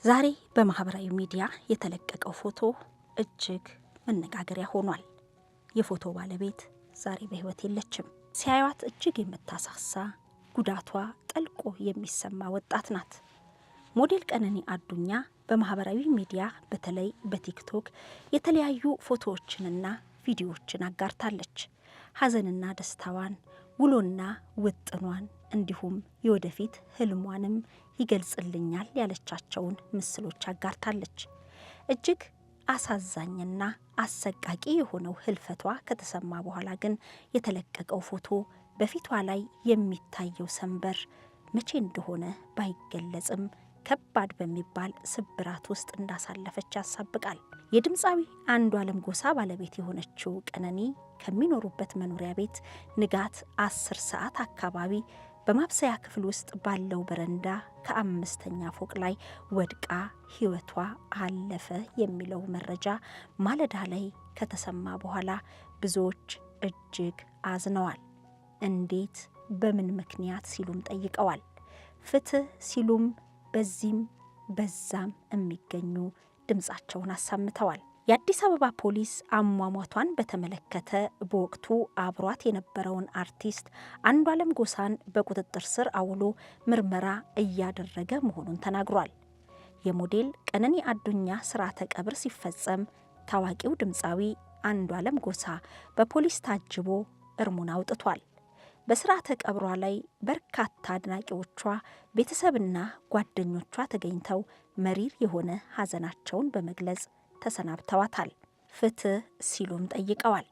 ዛሬ በማህበራዊ ሚዲያ የተለቀቀው ፎቶ እጅግ መነጋገሪያ ሆኗል። የፎቶ ባለቤት ዛሬ በሕይወት የለችም። ሲያዩት እጅግ የምታሳሳ፣ ጉዳቷ ጠልቆ የሚሰማ ወጣት ናት። ሞዴል ቀነኒ አዱኛ በማህበራዊ ሚዲያ በተለይ በቲክቶክ የተለያዩ ፎቶዎችንና ቪዲዮዎችን አጋርታለች። ሀዘንና ደስታዋን፣ ውሎና ውጥኗን እንዲሁም የወደፊት ህልሟንም ይገልጽልኛል ያለቻቸውን ምስሎች አጋርታለች። እጅግ አሳዛኝና አሰቃቂ የሆነው ህልፈቷ ከተሰማ በኋላ ግን የተለቀቀው ፎቶ በፊቷ ላይ የሚታየው ሰንበር መቼ እንደሆነ ባይገለጽም ከባድ በሚባል ስብራት ውስጥ እንዳሳለፈች ያሳብቃል። የድምፃዊ አንዷለም ጎሳ ባለቤት የሆነችው ቀነኒ ከሚኖሩበት መኖሪያ ቤት ንጋት 10 ሰዓት አካባቢ በማብሰያ ክፍል ውስጥ ባለው በረንዳ ከአምስተኛ ፎቅ ላይ ወድቃ ሕይወቷ አለፈ የሚለው መረጃ ማለዳ ላይ ከተሰማ በኋላ ብዙዎች እጅግ አዝነዋል። እንዴት፣ በምን ምክንያት ሲሉም ጠይቀዋል። ፍትህ ሲሉም በዚህም በዛም የሚገኙ ድምፃቸውን አሰምተዋል። የአዲስ አበባ ፖሊስ አሟሟቷን በተመለከተ በወቅቱ አብሯት የነበረውን አርቲስት አንዷለም ጎሳን በቁጥጥር ስር አውሎ ምርመራ እያደረገ መሆኑን ተናግሯል። የሞዴል ቀነኒ አዱኛ ስርዓተ ቀብር ሲፈጸም ታዋቂው ድምፃዊ አንዷለም ጎሳ በፖሊስ ታጅቦ እርሙን አውጥቷል። በስርዓተ ቀብሯ ላይ በርካታ አድናቂዎቿ፣ ቤተሰብና ጓደኞቿ ተገኝተው መሪር የሆነ ሀዘናቸውን በመግለጽ ተሰናብተዋታል። ፍትህ ሲሉም ጠይቀዋል።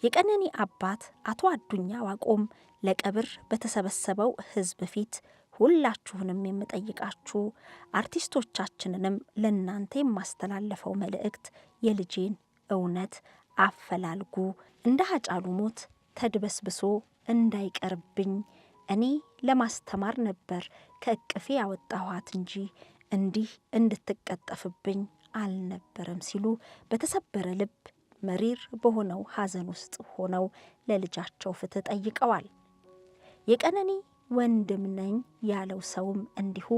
የቀነኒ አባት አቶ አዱኛ ዋቆም ለቀብር በተሰበሰበው ሕዝብ ፊት ሁላችሁንም የምጠይቃችሁ፣ አርቲስቶቻችንንም ለእናንተ የማስተላለፈው መልእክት የልጄን እውነት አፈላልጉ፣ እንደ ሀጫሉ ሞት ተድበስብሶ እንዳይቀርብኝ፣ እኔ ለማስተማር ነበር ከእቅፌ ያወጣኋት እንጂ እንዲህ እንድትቀጠፍብኝ አልነበረም ሲሉ በተሰበረ ልብ መሪር በሆነው ሐዘን ውስጥ ሆነው ለልጃቸው ፍትህ ጠይቀዋል። የቀነኒ ወንድም ነኝ ያለው ሰውም እንዲሁ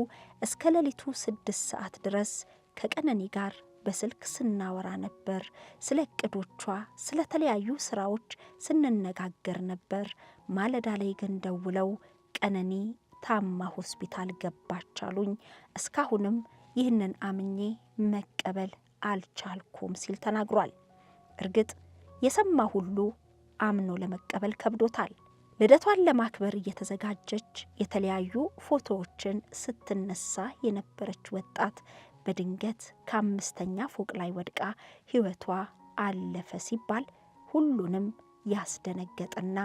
እስከ ሌሊቱ 6 ሰዓት ድረስ ከቀነኒ ጋር በስልክ ስናወራ ነበር። ስለ እቅዶቿ፣ ስለ ተለያዩ ስራዎች ስንነጋገር ነበር። ማለዳ ላይ ግን ደውለው ቀነኒ ታማ ሆስፒታል ገባች አሉኝ። እስካሁንም ይህንን አምኜ መቀበል አልቻልኩም ሲል ተናግሯል። እርግጥ የሰማ ሁሉ አምኖ ለመቀበል ከብዶታል። ልደቷን ለማክበር እየተዘጋጀች የተለያዩ ፎቶዎችን ስትነሳ የነበረች ወጣት በድንገት ከአምስተኛ ፎቅ ላይ ወድቃ ሕይወቷ አለፈ ሲባል ሁሉንም ያስደነገጠና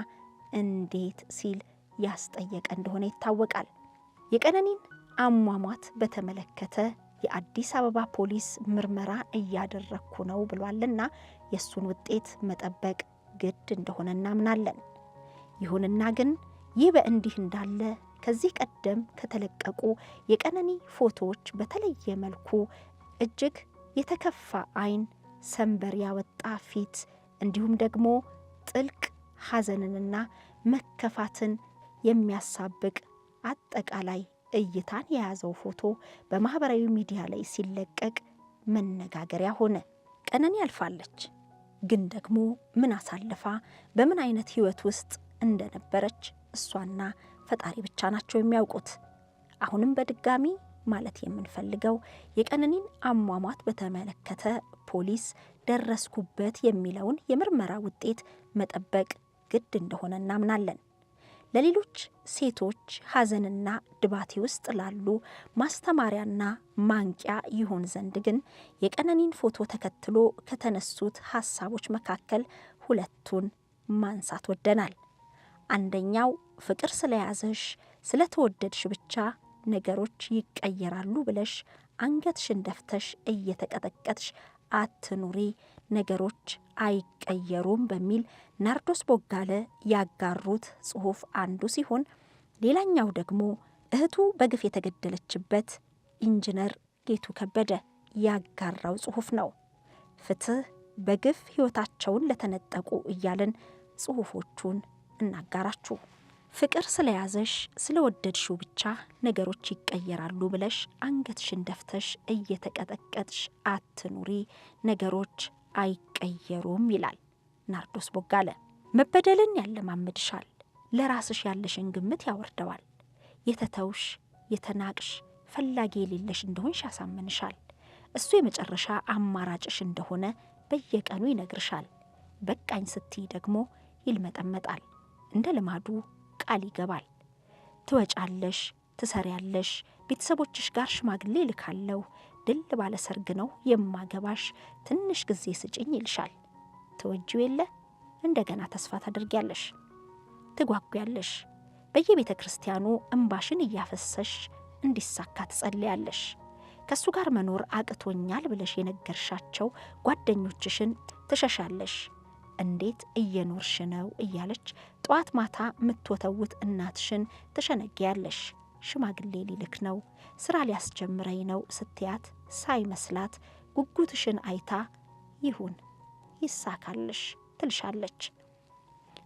እንዴት ሲል ያስጠየቀ እንደሆነ ይታወቃል። የቀነኒን አሟሟት በተመለከተ የአዲስ አበባ ፖሊስ ምርመራ እያደረግኩ ነው ብሏልና የእሱን ውጤት መጠበቅ ግድ እንደሆነ እናምናለን። ይሁንና ግን ይህ በእንዲህ እንዳለ ከዚህ ቀደም ከተለቀቁ የቀነኒ ፎቶዎች በተለየ መልኩ እጅግ የተከፋ ዓይን፣ ሰንበር ያወጣ ፊት እንዲሁም ደግሞ ጥልቅ ሐዘንንና መከፋትን የሚያሳብቅ አጠቃላይ እይታን የያዘው ፎቶ በማህበራዊ ሚዲያ ላይ ሲለቀቅ መነጋገሪያ ሆነ። ቀነኒ አልፋለች፣ ግን ደግሞ ምን አሳልፋ በምን አይነት ህይወት ውስጥ እንደነበረች እሷና ፈጣሪ ብቻ ናቸው የሚያውቁት። አሁንም በድጋሚ ማለት የምንፈልገው የቀነኒን አሟሟት በተመለከተ ፖሊስ ደረስኩበት የሚለውን የምርመራ ውጤት መጠበቅ ግድ እንደሆነ እናምናለን። ለሌሎች ሴቶች ሐዘንና ድባቴ ውስጥ ላሉ ማስተማሪያና ማንቂያ ይሆን ዘንድ ግን የቀነኒን ፎቶ ተከትሎ ከተነሱት ሀሳቦች መካከል ሁለቱን ማንሳት ወደናል። አንደኛው ፍቅር ስለያዘሽ፣ ስለተወደድሽ ብቻ ነገሮች ይቀየራሉ ብለሽ አንገትሽን ደፍተሽ እየተቀጠቀጥሽ አትኑሪ፣ ነገሮች አይቀየሩም በሚል ናርዶስ ቦጋለ ያጋሩት ጽሑፍ አንዱ ሲሆን፣ ሌላኛው ደግሞ እህቱ በግፍ የተገደለችበት ኢንጂነር ጌቱ ከበደ ያጋራው ጽሑፍ ነው። ፍትህ በግፍ ሕይወታቸውን ለተነጠቁ እያልን ጽሑፎቹን እናጋራችሁ። ፍቅር ስለያዘሽ ስለወደድሽው ብቻ ነገሮች ይቀየራሉ ብለሽ አንገትሽን ደፍተሽ እየተቀጠቀጥሽ አትኑሪ፣ ነገሮች አይቀየሩም ይላል ናርዶስ ቦጋለ። መበደልን ያለማምድሻል፣ ለራስሽ ያለሽን ግምት ያወርደዋል። የተተውሽ የተናቅሽ ፈላጊ የሌለሽ እንደሆንሽ ያሳምንሻል። እሱ የመጨረሻ አማራጭሽ እንደሆነ በየቀኑ ይነግርሻል። በቃኝ ስትይ ደግሞ ይልመጠመጣል። እንደ ልማዱ ቃል ይገባል። ትወጫለሽ፣ ትሰሪያለሽ፣ ቤተሰቦችሽ ጋር ሽማግሌ ልካለሁ፣ ድል ባለ ሰርግ ነው የማገባሽ፣ ትንሽ ጊዜ ስጭኝ ይልሻል። ትወጂው የለ እንደገና ተስፋ ታደርጊያለሽ፣ ትጓጉያለሽ። በየቤተ ክርስቲያኑ እምባሽን እያፈሰሽ እንዲሳካ ትጸልያለሽ። ከእሱ ጋር መኖር አቅቶኛል ብለሽ የነገርሻቸው ጓደኞችሽን ትሸሻለሽ። እንዴት እየኖርሽ ነው እያለች ጠዋት ማታ ምትወተውት እናትሽን ትሸነጊያለሽ። ሽማግሌ ሊልክ ነው፣ ስራ ሊያስጀምረኝ ነው ስትያት ሳይመስላት ጉጉትሽን አይታ ይሁን ይሳካልሽ ትልሻለች።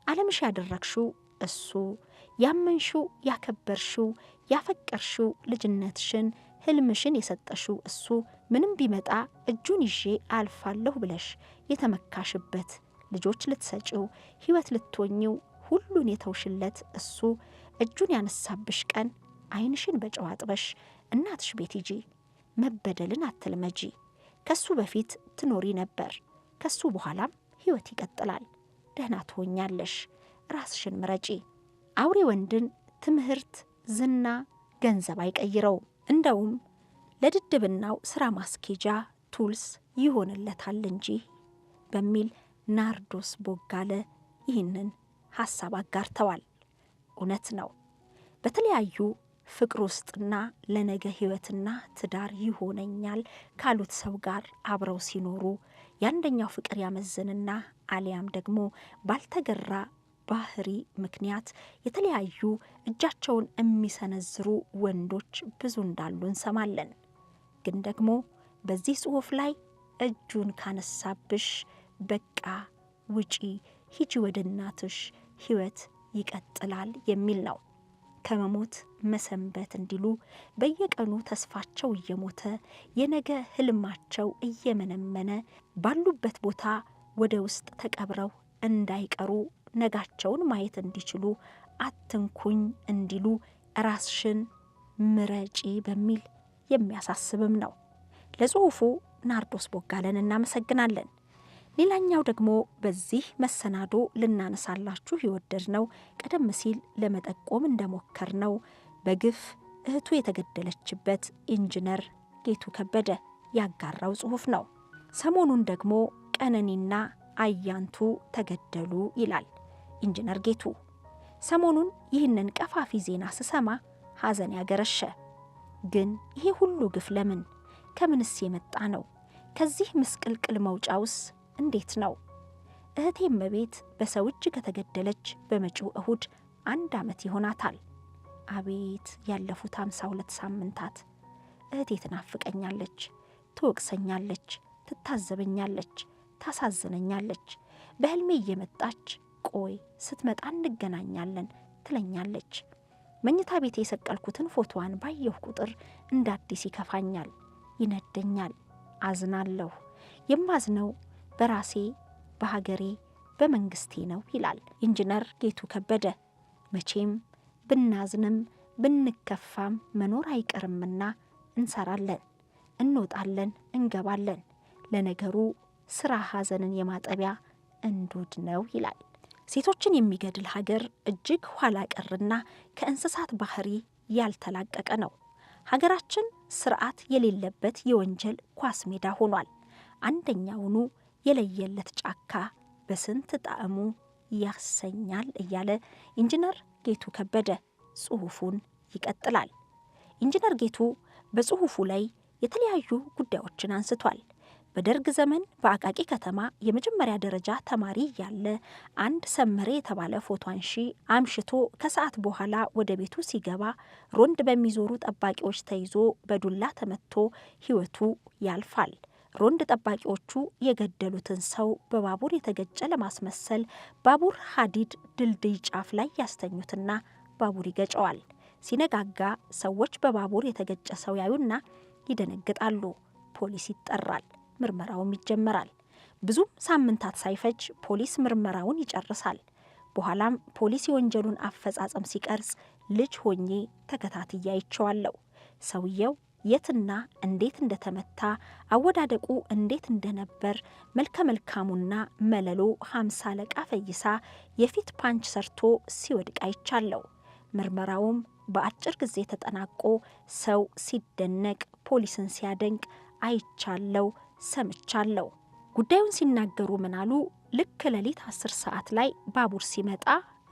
ዓለምሽ ያደረግሽው እሱ፣ ያመንሽው፣ ያከበርሽው፣ ያፈቀርሽው፣ ልጅነትሽን ህልምሽን የሰጠሽው እሱ ምንም ቢመጣ እጁን ይዤ አልፋለሁ ብለሽ የተመካሽበት፣ ልጆች ልትሰጪው፣ ህይወት ልትሆኚው ሁሉን የተውሽለት እሱ እጁን ያነሳብሽ ቀን ዓይንሽን በጨው አጥበሽ እናትሽ ቤት ሂጂ። መበደልን አትልመጂ። ከሱ በፊት ትኖሪ ነበር፣ ከሱ በኋላም ህይወት ይቀጥላል። ደህና ትሆኛለሽ። ራስሽን ምረጪ። አውሬ ወንድን ትምህርት፣ ዝና፣ ገንዘብ አይቀይረውም። እንደውም ለድድብናው ስራ ማስኬጃ tools ይሆንለታል እንጂ በሚል ናርዶስ ቦጋለ ይህንን ሀሳብ አጋርተዋል። እውነት ነው። በተለያዩ ፍቅር ውስጥና ለነገ ህይወትና ትዳር ይሆነኛል ካሉት ሰው ጋር አብረው ሲኖሩ የአንደኛው ፍቅር ያመዝንና አሊያም ደግሞ ባልተገራ ባህሪ ምክንያት የተለያዩ እጃቸውን የሚሰነዝሩ ወንዶች ብዙ እንዳሉ እንሰማለን። ግን ደግሞ በዚህ ጽሑፍ ላይ እጁን ካነሳብሽ በቃ ውጪ፣ ሂጂ ወደ እናትሽ፣ ህይወት ይቀጥላል የሚል ነው። ከመሞት መሰንበት እንዲሉ በየቀኑ ተስፋቸው እየሞተ የነገ ህልማቸው እየመነመነ ባሉበት ቦታ ወደ ውስጥ ተቀብረው እንዳይቀሩ ነጋቸውን ማየት እንዲችሉ አትንኩኝ እንዲሉ ራስሽን ምረጪ በሚል የሚያሳስብም ነው። ለጽሑፉ ናርዶስ ቦጋለን እናመሰግናለን። ሌላኛው ደግሞ በዚህ መሰናዶ ልናነሳላችሁ የወደድነው ቀደም ሲል ለመጠቆም እንደሞከርነው በግፍ እህቱ የተገደለችበት ኢንጂነር ጌቱ ከበደ ያጋራው ጽሑፍ ነው። ሰሞኑን ደግሞ ቀነኒና አያንቱ ተገደሉ ይላል ኢንጂነር ጌቱ። ሰሞኑን ይህንን ቀፋፊ ዜና ስሰማ ሐዘን ያገረሸ። ግን ይሄ ሁሉ ግፍ ለምን? ከምንስ የመጣ ነው? ከዚህ ምስቅልቅል መውጫውስ እንዴት ነው? እህቴ እመቤት በሰው እጅ ከተገደለች በመጪው እሁድ 1 ዓመት ይሆናታል። አቤት ያለፉት 52 ሳምንታት! እህቴ ትናፍቀኛለች፣ ትወቅሰኛለች፣ ትታዘበኛለች፣ ታሳዝነኛለች። በህልሜ እየመጣች ቆይ ስትመጣ እንገናኛለን ትለኛለች። መኝታ ቤቴ የሰቀልኩትን ፎቶዋን ባየሁ ቁጥር እንደ አዲስ ይከፋኛል፣ ይነደኛል፣ አዝናለሁ። የማዝነው በራሴ በሀገሬ በመንግስቴ ነው ይላል ኢንጂነር ጌቱ ከበደ። መቼም ብናዝንም ብንከፋም መኖር አይቀርምና እንሰራለን፣ እንወጣለን፣ እንገባለን። ለነገሩ ስራ ሀዘንን የማጠቢያ እንዱድ ነው ይላል። ሴቶችን የሚገድል ሀገር እጅግ ኋላ ቀርና ከእንስሳት ባህሪ ያልተላቀቀ ነው። ሀገራችን ስርዓት የሌለበት የወንጀል ኳስ ሜዳ ሆኗል። አንደኛውኑ የለየለት ጫካ በስንት ጣዕሙ ያሰኛል እያለ ኢንጂነር ጌቱ ከበደ ጽሑፉን ይቀጥላል። ኢንጂነር ጌቱ በጽሑፉ ላይ የተለያዩ ጉዳዮችን አንስቷል። በደርግ ዘመን በአቃቂ ከተማ የመጀመሪያ ደረጃ ተማሪ እያለ አንድ ሰመረ የተባለ ፎቶ አንሺ አምሽቶ ከሰዓት በኋላ ወደ ቤቱ ሲገባ ሮንድ በሚዞሩ ጠባቂዎች ተይዞ በዱላ ተመቶ ሕይወቱ ያልፋል። ሮንድ ጠባቂዎቹ የገደሉትን ሰው በባቡር የተገጨ ለማስመሰል ባቡር ሀዲድ ድልድይ ጫፍ ላይ ያስተኙትና ባቡር ይገጨዋል። ሲነጋጋ ሰዎች በባቡር የተገጨ ሰው ያዩና ይደነግጣሉ። ፖሊስ ይጠራል። ምርመራውም ይጀመራል። ብዙም ሳምንታት ሳይፈጅ ፖሊስ ምርመራውን ይጨርሳል። በኋላም ፖሊስ የወንጀሉን አፈጻጸም ሲቀርጽ ልጅ ሆኜ ተከታትዬ አይቼዋለሁ። ሰውየው የትና እንዴት እንደተመታ፣ አወዳደቁ እንዴት እንደነበር፣ መልከ መልካሙና መለሎ 50 አለቃ ፈይሳ የፊት ፓንች ሰርቶ ሲወድቅ አይቻለሁ። ምርመራውም በአጭር ጊዜ ተጠናቆ ሰው ሲደነቅ፣ ፖሊስን ሲያደንቅ አይቻለው፣ ሰምቻለሁ። ጉዳዩን ሲናገሩ ምናሉ? ልክ ሌሊት 10 ሰዓት ላይ ባቡር ሲመጣ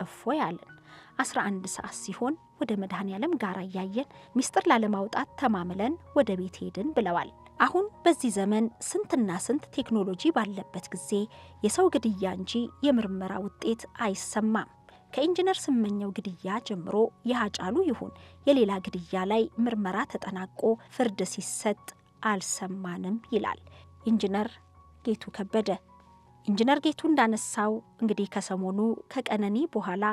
እፎይ አለን። 11 ሰዓት ሲሆን ወደ መድኃኔዓለም ጋራ እያየን ሚስጥር ላለማውጣት ተማምለን ወደ ቤት ሄድን ብለዋል። አሁን በዚህ ዘመን ስንትና ስንት ቴክኖሎጂ ባለበት ጊዜ የሰው ግድያ እንጂ የምርመራ ውጤት አይሰማም። ከኢንጂነር ስመኘው ግድያ ጀምሮ የሃጫሉ ይሁን የሌላ ግድያ ላይ ምርመራ ተጠናቆ ፍርድ ሲሰጥ አልሰማንም ይላል ኢንጂነር ጌቱ ከበደ። ኢንጂነር ጌቱ እንዳነሳው እንግዲህ ከሰሞኑ ከቀነኒ በኋላ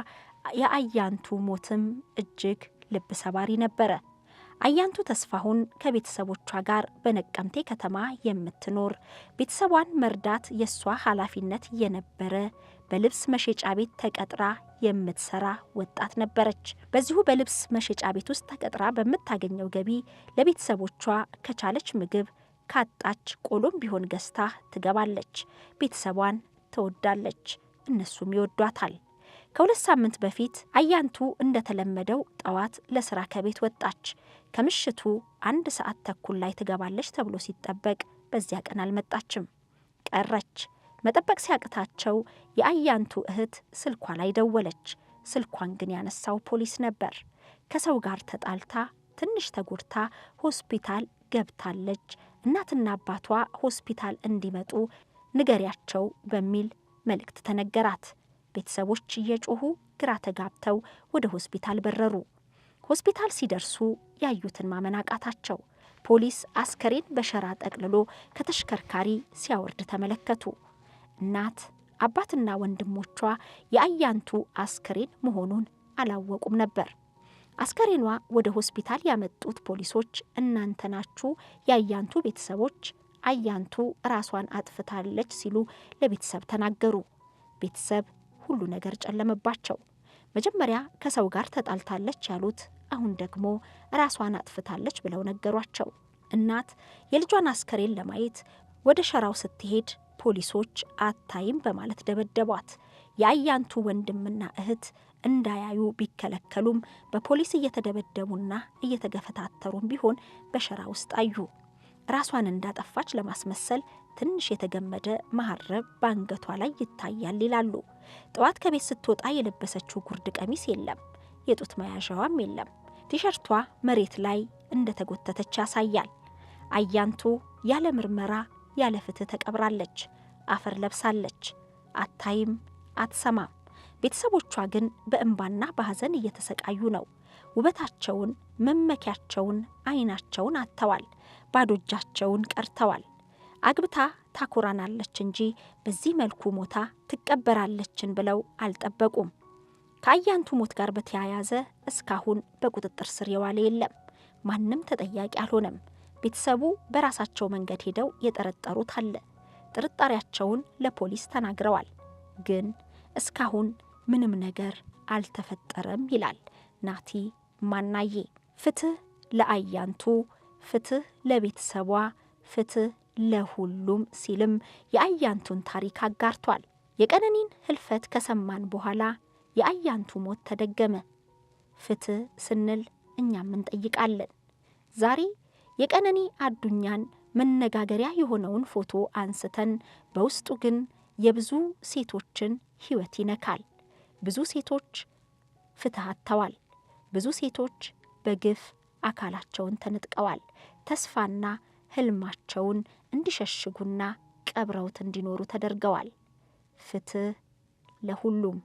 የአያንቱ ሞትም እጅግ ልብ ሰባሪ ነበረ። አያንቱ ተስፋሁን ከቤተሰቦቿ ጋር በነቀምቴ ከተማ የምትኖር፣ ቤተሰቧን መርዳት የሷ ኃላፊነት የነበረ፣ በልብስ መሸጫ ቤት ተቀጥራ የምትሰራ ወጣት ነበረች። በዚሁ በልብስ መሸጫ ቤት ውስጥ ተቀጥራ በምታገኘው ገቢ ለቤተሰቦቿ ከቻለች ምግብ፣ ካጣች ቆሎም ቢሆን ገዝታ ትገባለች። ቤተሰቧን ትወዳለች፣ እነሱም ይወዷታል። ከ2 ሳምንት በፊት አያንቱ እንደተለመደው ጠዋት ለስራ ከቤት ወጣች። ከምሽቱ 1 ሰዓት ተኩል ላይ ትገባለች ተብሎ ሲጠበቅ በዚያ ቀን አልመጣችም፣ ቀረች። መጠበቅ ሲያቅታቸው የአያንቱ እህት ስልኳ ላይ ደወለች። ስልኳን ግን ያነሳው ፖሊስ ነበር። ከሰው ጋር ተጣልታ ትንሽ ተጎድታ ሆስፒታል ገብታለች፣ እናትና አባቷ ሆስፒታል እንዲመጡ ንገሪያቸው በሚል መልእክት ተነገራት። ቤተሰቦች እየጮሁ ግራ ተጋብተው ወደ ሆስፒታል በረሩ። ሆስፒታል ሲደርሱ ያዩትን ማመን አቃታቸው። ፖሊስ አስከሬን በሸራ ጠቅልሎ ከተሽከርካሪ ሲያወርድ ተመለከቱ። እናት አባትና ወንድሞቿ የአያንቱ አስከሬን መሆኑን አላወቁም ነበር። አስከሬኗ ወደ ሆስፒታል ያመጡት ፖሊሶች እናንተ ናችሁ የአያንቱ ቤተሰቦች፣ አያንቱ ራሷን አጥፍታለች ሲሉ ለቤተሰብ ተናገሩ። ቤተሰብ ሁሉ ነገር ጨለመባቸው። መጀመሪያ ከሰው ጋር ተጣልታለች ያሉት አሁን ደግሞ ራሷን አጥፍታለች ብለው ነገሯቸው። እናት የልጇን አስከሬን ለማየት ወደ ሸራው ስትሄድ ፖሊሶች አታይም በማለት ደበደቧት። የአያንቱ ወንድምና እህት እንዳያዩ ቢከለከሉም በፖሊስ እየተደበደቡና እየተገፈታተሩም ቢሆን በሸራ ውስጥ አዩ። ራሷን እንዳጠፋች ለማስመሰል ትንሽ የተገመደ መሀረብ በአንገቷ ላይ ይታያል ይላሉ። ጠዋት ከቤት ስትወጣ የለበሰችው ጉርድ ቀሚስ የለም፣ የጡት መያዣዋም የለም። ቲሸርቷ መሬት ላይ እንደተጎተተች ያሳያል። አያንቱ ያለ ምርመራ ያለ ፍትህ ተቀብራለች። አፈር ለብሳለች። አታይም፣ አትሰማም። ቤተሰቦቿ ግን በእንባና በሐዘን እየተሰቃዩ ነው። ውበታቸውን፣ መመኪያቸውን፣ አይናቸውን አጥተዋል። ባዶ እጃቸውን ቀርተዋል። አግብታ ታኮራናለች እንጂ በዚህ መልኩ ሞታ ትቀበራለችን ብለው አልጠበቁም። ከአያንቱ ሞት ጋር በተያያዘ እስካሁን በቁጥጥር ስር የዋለ የለም። ማንም ተጠያቂ አልሆነም። ቤተሰቡ በራሳቸው መንገድ ሄደው የጠረጠሩት አለ። ጥርጣሬያቸውን ለፖሊስ ተናግረዋል። ግን እስካሁን ምንም ነገር አልተፈጠረም ይላል ናቲ ማናዬ። ፍትህ ለአያንቱ፣ ፍትህ ለቤተሰቧ፣ ፍትህ ለሁሉም ሲልም የአያንቱን ታሪክ አጋርቷል። የቀነኒን ህልፈት ከሰማን በኋላ የአያንቱ ሞት ተደገመ። ፍትህ ስንል እኛም እንጠይቃለን። ዛሬ የቀነኒ አዱኛን መነጋገሪያ የሆነውን ፎቶ አንስተን በውስጡ ግን የብዙ ሴቶችን ህይወት ይነካል። ብዙ ሴቶች ፍትህ አጥተዋል። ብዙ ሴቶች በግፍ አካላቸውን ተነጥቀዋል። ተስፋና ህልማቸውን እንዲሸሽጉና ቀብረውት እንዲኖሩ ተደርገዋል። ፍትህ ለሁሉም።